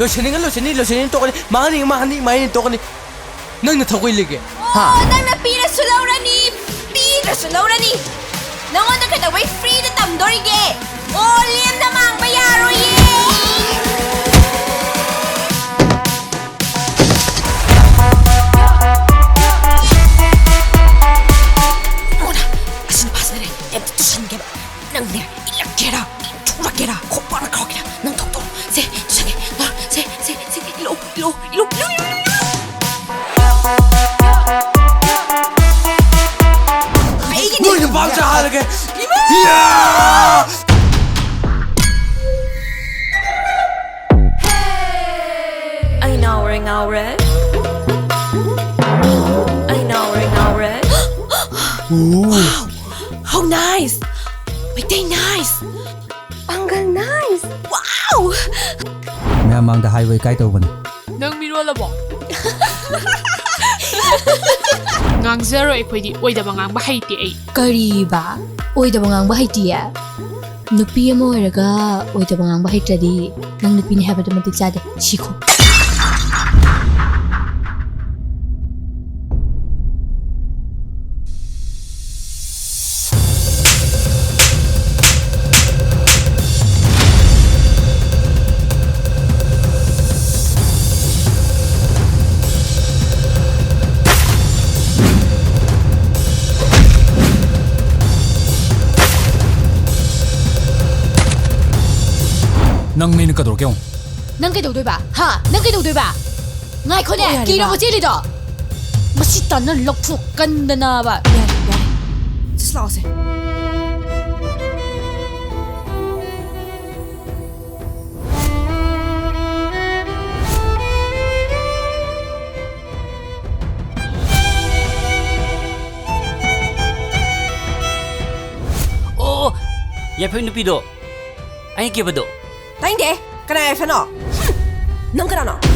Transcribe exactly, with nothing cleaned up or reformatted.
ꯂꯣꯏꯁꯟꯅꯤꯡꯉ ꯂꯣꯏꯁꯟꯅꯤ, ꯂꯣꯏꯁꯟꯅꯤꯡꯉ ꯇꯣꯛꯀꯅꯤ, ꯃꯥꯡꯍꯟꯅꯤꯡꯉ ꯃꯥꯡꯍꯟꯅꯤ, ꯃꯥꯡꯍꯟꯅꯤꯡꯉ ꯇꯣꯛꯀꯅꯤ꯫ ꯅꯪ ꯅꯊꯧ ꯀꯩ ꯂꯩꯒꯦ? ꯍꯥ? ꯑꯣ, ꯅꯪꯅ ꯄꯤꯔꯁꯨ ꯂꯧꯔꯅꯤ, ꯄꯤꯗ꯭ꯔꯁꯨ ꯂꯧꯔꯅꯤ꯫ ꯅꯪꯉꯣꯟꯗ ꯀꯩꯗꯧꯕꯩ free ꯗ ꯇꯝꯗꯣꯔꯤꯒꯦ? ꯑꯣ, ꯂꯦꯝꯅ ꯃꯥꯡꯕ ꯌꯥꯔꯣꯏꯌꯦ꯫ ꯃꯣꯅꯥ, ꯑꯁꯤ ꯅꯨꯄꯥꯁꯤꯅꯅꯦ ꯑꯝꯇ ꯇꯨꯁꯟꯒꯦꯕ꯫ ꯅꯪꯅꯦ, ꯏꯜꯂꯛꯀꯦꯔꯥ, ꯏꯟꯊꯣꯔꯛꯀꯦꯔꯥ, ꯈꯣꯡꯄꯥꯛꯅ ꯀꯥꯎꯔꯛꯀꯦꯔꯥ, ꯅꯪ ꯊꯣꯛꯇꯣ꯫ ꯁꯦ, ꯇꯨꯁꯟꯒꯦ꯫ ꯉꯥ, ꯁꯦ, ꯁꯦ, ꯁꯦ, ꯏꯜꯂꯛꯑꯣ, ꯏꯜꯂꯛꯑꯣ, ꯏꯜꯂꯛꯑꯣ, ꯏꯜꯂꯛꯑꯣ, ꯏꯜꯂꯛꯑꯣ꯫ ꯑꯩꯒꯤꯅꯦ꯫ ꯅꯣꯏ ꯅꯨꯄꯥ ꯃꯆꯥ ꯍꯥꯠꯂꯒꯦ꯫ ꯏꯃꯥ! ꯌꯥ! ꯑꯩ ꯉꯥꯎꯔꯦ, ꯉꯥꯎꯔꯦ꯫ ꯑꯩ ꯉꯥꯎꯔꯦ, ꯉꯥꯎꯔꯦ꯫ Wow! How nice! Meitei nice! ꯄꯥꯡꯒꯜ nice! Wow! ꯃꯌꯥꯝ ꯃꯥꯡꯗ ꯍꯥꯏꯕ ꯏꯀꯥꯏ ꯇꯧꯕꯅꯤ꯫ ꯅꯪ ꯃꯤꯔꯣꯜꯂꯕꯣ? ꯉꯥꯡꯖꯔꯣꯏ ꯑꯩꯈꯣꯏꯗꯤ, ꯑꯣꯏꯗꯕ ꯉꯥꯡꯕ ꯍꯩꯇꯦ ꯑꯩ꯫ ꯀꯔꯤꯕ? ꯑꯣꯏꯗꯕ ꯉꯥꯡꯕ ꯍꯩꯇꯤꯌꯦ? ꯅꯨꯄꯤ ꯑꯃ ꯑꯣꯏꯔꯒ ꯑꯣꯏꯗꯕ ꯉꯥꯡꯕ ꯍꯩꯇ꯭ꯔꯗꯤ ꯅꯪ ꯅꯨꯄꯤꯅꯤ ꯍꯥꯏꯕꯗꯣ ꯃꯇꯤꯛ ꯆꯥꯗꯦ꯫ ꯁꯤꯈꯣ꯫ ꯅꯪ ꯃꯤꯅ ꯀꯩꯗꯧꯔꯛꯀꯦ ꯌꯦꯡꯉꯣ꯫ ꯅꯪ ꯀꯩꯗꯧꯗꯣꯏꯕ? ꯍꯥ? ꯅꯪ ꯀꯩꯗꯧꯗꯣꯏꯕ? ꯉꯥꯏꯈꯣꯅꯦ, ꯑꯣ, ꯌꯥꯔꯦ, ꯀꯤꯔꯕꯣ ꯏꯃꯥ꯫ ꯆꯦꯜꯂꯤꯗꯣ? ꯃꯁꯤ ꯇꯥꯟꯅ ꯂꯧꯊꯣꯛ ꯀꯟꯗꯅꯕ꯫ ꯌꯥꯔꯦ, ꯌꯥꯔꯦ꯫ ꯆꯠꯁꯤ ꯂꯥꯛꯑꯣꯁꯦ꯫ ꯑꯣ, ꯌꯥꯏꯐꯕꯤ ꯅꯨꯄꯤꯗꯣ, ꯑꯩꯅ ꯀꯦꯕꯗꯣ꯫ ꯇꯥꯅꯤꯡꯗꯦ꯫ ꯀꯅꯥ ꯌꯥꯏꯐꯅꯣ? ꯍꯨꯝ! ꯅꯪ ꯀꯅꯥꯅꯣ?